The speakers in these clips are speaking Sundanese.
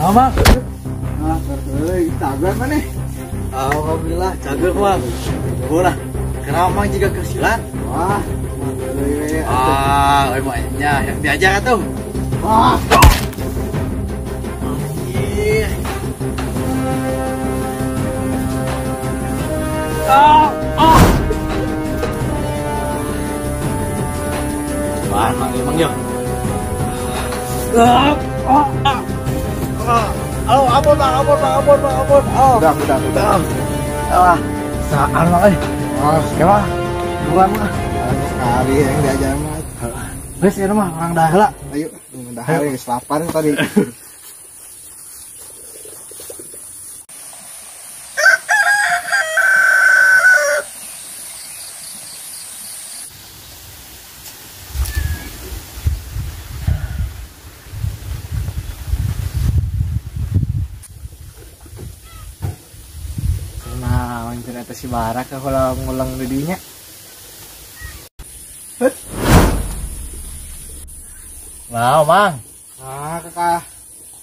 Nah, Mang. Ah, euy, cager maneh? Alhamdulillah, cager, Mang. Ulah, kenapa Mang jika kesilat? Wah, ah, euy mah nya yang diajar atuh. Wah. Ih. Ah, ah. Wah, Mang, Mang yo. Ah, ah, ah. Oh, ampun, Bang, ampun, Bang, ampun, Bang, ampun. Oh. Udah. Ah, saan, Bang, euy. Ah, kemah. Bukan mah. Sekali yang diajar mah. Geus ieu mah urang dah heula. Ayo, dah geus lapar tadi. Ternyata si Barak kalau ngulang dedinya. Mau, Mang. Ah, kakak.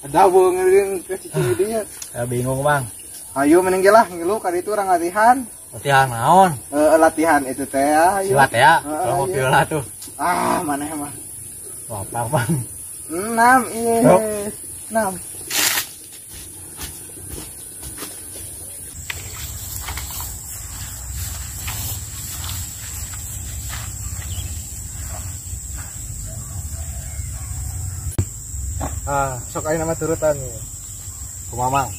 Ada bung ke cicing dinya. Ya bingung, Mang. Ayo mending ge lah ngilu ka ditu urang latihan. Latihan naon? Latihan itu teh ayo. Silat ya. Kalau mau biola tuh. Ah, maneh mah. Lapar, Bang. 6, iya. 6. Ah, sok aja nama turutan nih. Kumaha, Mang?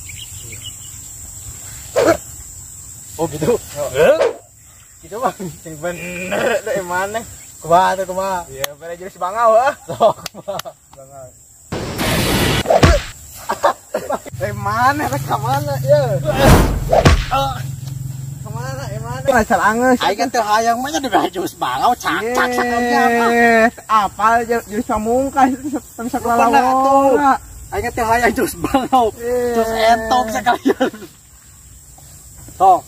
Oh gitu. Oh. Gitu, Bang. Sing bener deh maneh. Kumaha tuh, kumaha? Iya, pada jurus bangau ah. Sok kumaha? Bangau. Eh maneh rek ka mana ieu? Ka mana eh maneh? Asal angeus. Aing kan teu hayang mah nya dibere jurus bangau cak-cak sakalian apa. Apal jurus pamungkas tong sakalawona. Aing teh hayang jurus bangau. Jurus entok sekalian. Sok.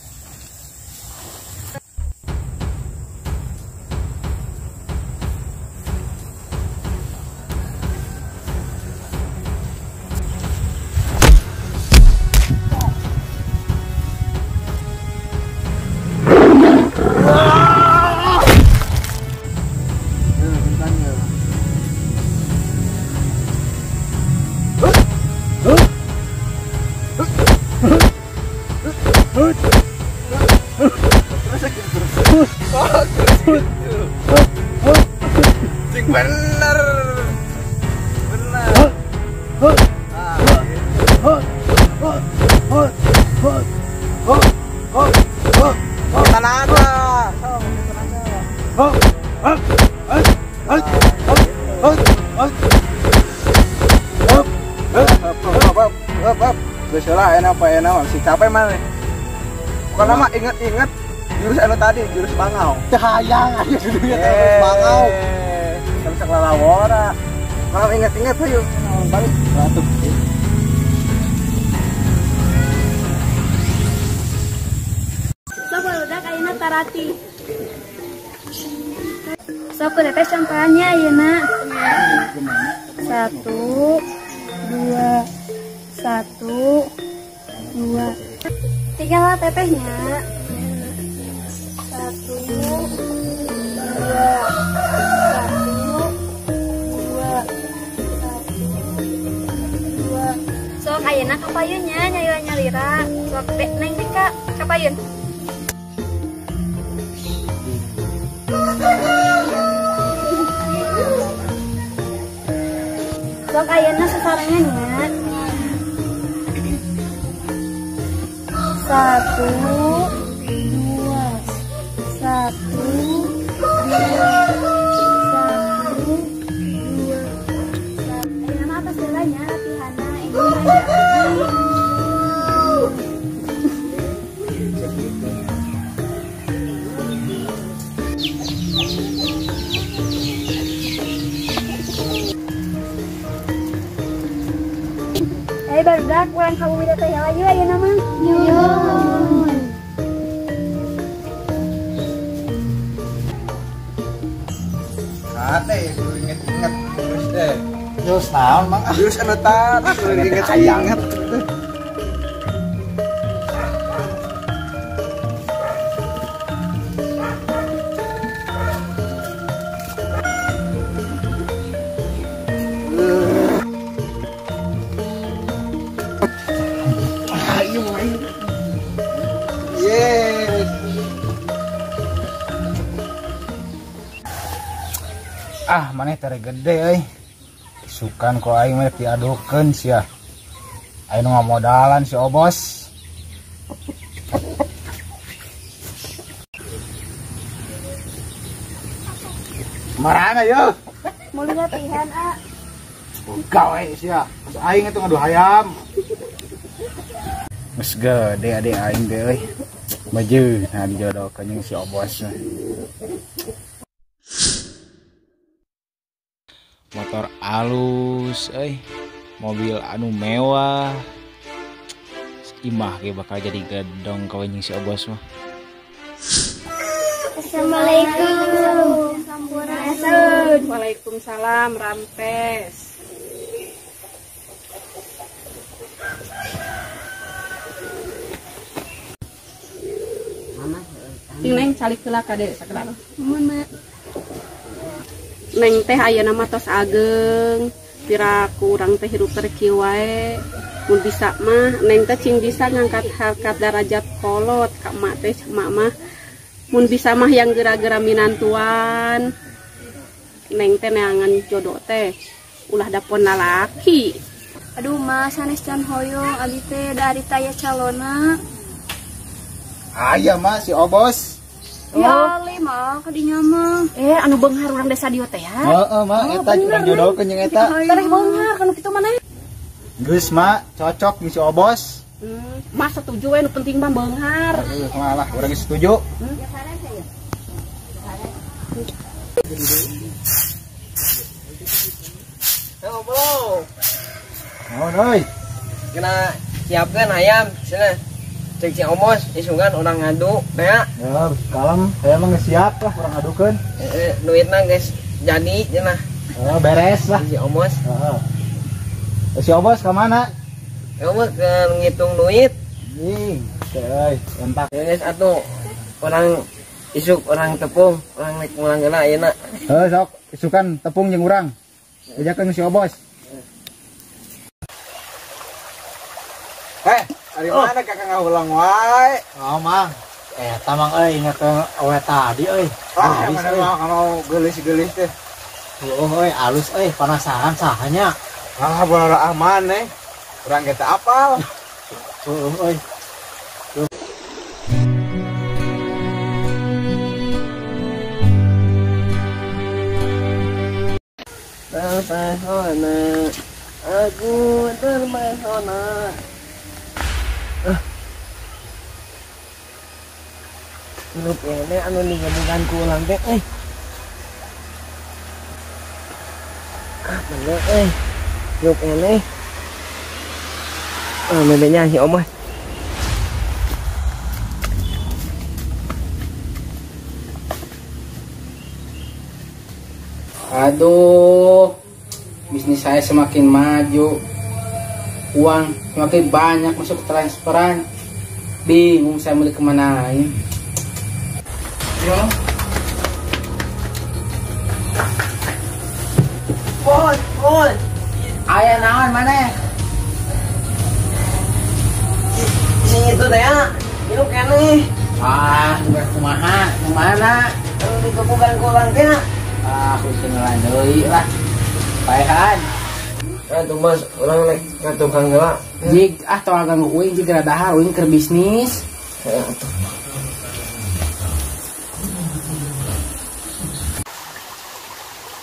Cing bener. Bener. Tenaga. Geus lah enak apa enak masih capek mana. Bukan nama inget-inget jurus anu tadi, jurus bangau. Teu hayang aya judulnya teh jurus bangau. Bisa kelalawara. Kalau inget-inget ayo balik. Atuh. Sok barudak ayeuna tarati. Sok teteh contohannya ayeuna. 1 2 1 2 3 lah tetehnya. 1 2 1 2 1 2. Sok ayeuna ka payunnya nyayuan nyalira. Sok neng Dika ka payun. Sok ayeuna sasarengan nya. 1 2 1 2 1 2 1. Ayeuna mah atas heula nya latihanna ini mah aya abdi. Barudak urang ka bumi teh heula yeuh ayeuna mah. Yeuh. Kate inget-inget terus deh. Yo Jurus naon mang? Jurus anu tadi inget-inget. Yes. Ah, maneh tere gede euy. Sukan kok aing mah diadukeun sia. Aing nu ngamodalan si Obos. Marana yeuh? Meuli latihan, A. Gawe sia. Aing itu ngadu hayam. Geus gede ade aing teh euy. Maju nah dijodohkeun jeung si Obos. Motor alus euy, mobil anu mewah. Imah ge bakal jadi gedong kawin jeung si Obos mah. Assalamualaikum. Sampurasun. Waalaikumsalam, rampes. Ting neng calik heula kade sakedar. Mun mak. Neng teh ayeuna mah tos ageng, piraku urang teh hirup teh kieu wae. Mun bisa mah neng teh cing bisa ngangkat harkat darajat kolot ka emak teh, emak mah mun bisa mah yang gera-gera minantuan. Neng teh neangan jodoh teh ulah dapon lalaki. Aduh mah sanes can hoyong abi teh da ari taya calona. Aya mah si Obos. Ya ali mah kadinya mah. Anu beunghar urang desa dieu teh ya. Heeh mah eta urang jodohkeun jeung eta. Tereh beunghar kanu kitu maneh. Geus mah cocok jeung si Obos. Mah setuju we nu penting mah beunghar. Heeh malah urang geus setuju. Halo, bro. Naon euy? Kena siapkeun ayam cenah. Cek si Omos isungan orang ngadu teh. Ya, kalem, saya mah geus siap lah urang ngadukeun. Duitna geus jadi cenah. Oh, beres lah si Omos. Heeh. Si Obos ka mana? Kamu ke ngitung duit. Ih, euy, entak. Geus atuh orang isuk orang tepung, orang naik mulang heula ayeuna. Heuh, sok isukan tepung jeung urang. Bejakeun si Obos. Dari mana kakak ngahulang wae? Oh, Mang. Eta Mang euy inget awe tadi euy. Ah, mana mah kalau geulis-geulis teh. Heuh euy, alus euy, penasaran sahanya. Ah, bola aman eh. Urang ge teu apal. Heuh euy. Terpesona, aku terpesona. Lu kene anu digebukan ku ulang teh euy. Ah bener euy. Lu kene. Ah memenya si Omah. Aduh, bisnis saya semakin maju, uang semakin banyak masuk ke transferan. Bingung saya mau dikemanain. Yo. Bos, bos. Aya naon maneh? Si itu teh ya, hirup keneh. Ah, bukan kumaha, kumaha? Anu dikebukan ku urang teh. Ah, aku kenalan deui lah. Paehan. Atuh Mas, urang rek ka tukang heula. Jig, ah tong ganggu uing jig dahar uing keur bisnis. Heeh atuh.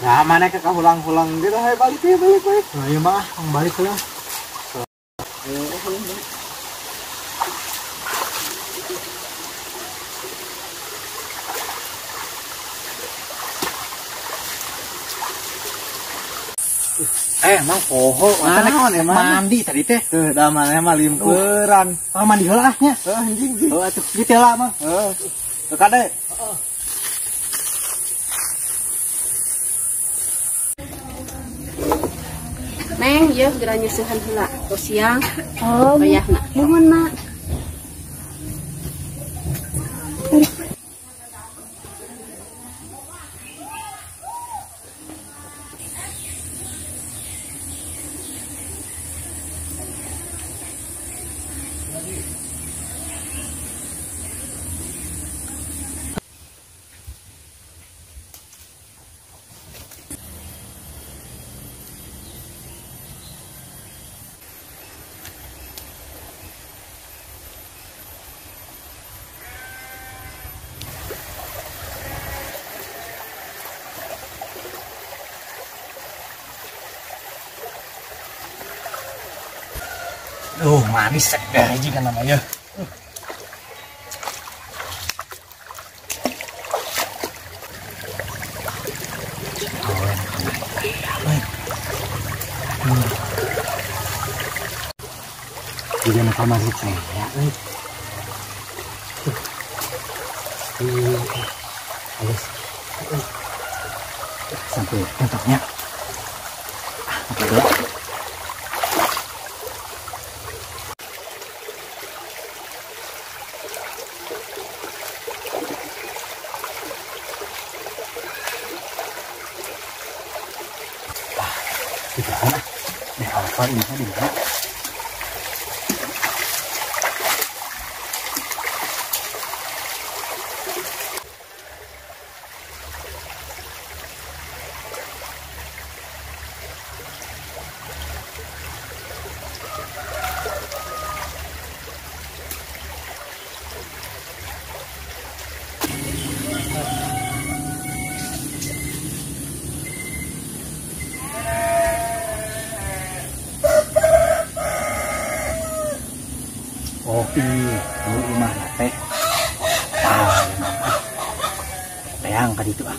Nah, mana ke hulang-hulang gitu, hai balik ya, balik, balik. Nah, iya mah, balik lah. Emang poho, naon emang mandi tadi teh. Tuh, da maneh mah limperan. Oh, mandi heula ah nya. Heuh, anjing. Heuh atuh, kieu lah mang. Heuh. Teu kade. Heeh. Neng, yeuh geura nyeusehan heula. Tos siang. Oh, Wayahna. Muhun, Mak. Oh, manis segar juga namanya. Juga nak masuk saya. Halus. Sampai bentuknya. Oke dulu. Ini di mana? Oh iya, imah teh. Ah, teang ka ditu ah.